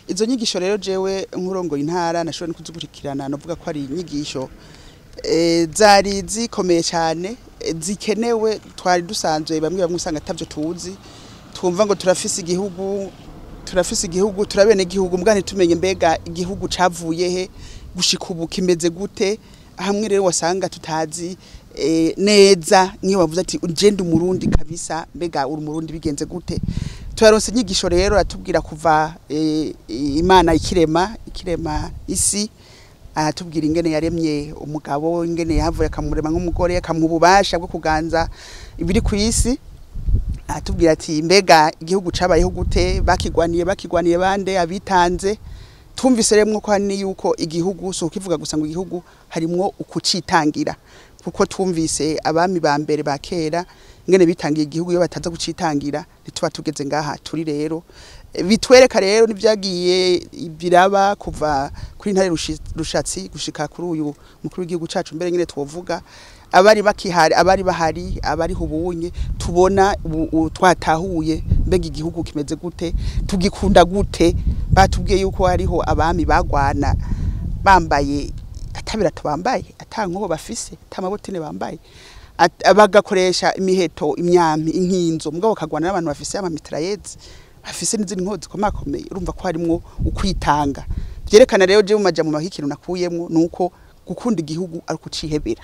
Izo nyigisho rero jewe nkurongoye intara nashoboye no kuzikurikirana, novuga ko ari inyigisho zari zikomeye cyane, zikenewe. Twari dusanzwe bamwe bamwe usanga atavyo tuzi, twumva ngo turafise igihugu, turafise igihugu, turabene igihugu, mbwa ntitumenye mbega igihugu cavuye he, gushika ubu kimeze gute. Hamwe rero wasanga tutazi neza, nk'iyo bavuze ati ugenda umurundi kabisa, mbega uri umurundi bigenze gute? Turaronse inyigisho rero atubwira kuva Imana ikirema isi, aratubwira ingene yaremye umugabo, ingene yahavuye akamurema nk'umugore, akamuha ububasha bwo kuganza ibiri ku isi. Aratubwira ati mbega igihugu cabayeho gute, bakigwaniye bande, abitanze. Twumvise rero ko hani yuko igihugu si ukivuga gusa ngo igihugu harimwo ukucitangira, kuko twumvise abami ba mbere ba kera ingene bitangiye igihugu. Iyo bataza kucitangira ntituba tugeze ngaha turi. Rero bitwereka rero n'ibyagiye biraba kuva kuri Ntare Rushatsi gushika kuri uyu mukuru w'igihugu cacu. Mbere nyine twovuga abari bakihari, abari bahari, abari hubunye, tubona ubu twatahuye mbega igihugu kimeze gute, tugikunda gute. Batubwiye yuko hariho abami bagwana bambaye atabirato bambaye, ata nkoho bafise, ata mabotine bambaye, bagakoresha imiheto, imyampi, inkinzo, mugabo bakagwana n'abantu bafise amamitrayezi, bafise n'izindi nkoho zikomakomeye. Urumva ko harimwo ukwitanga. Vyerekana rero je mu majambo make ikintu nakuyemwo nuko gukunda igihugu ari ukucihebera.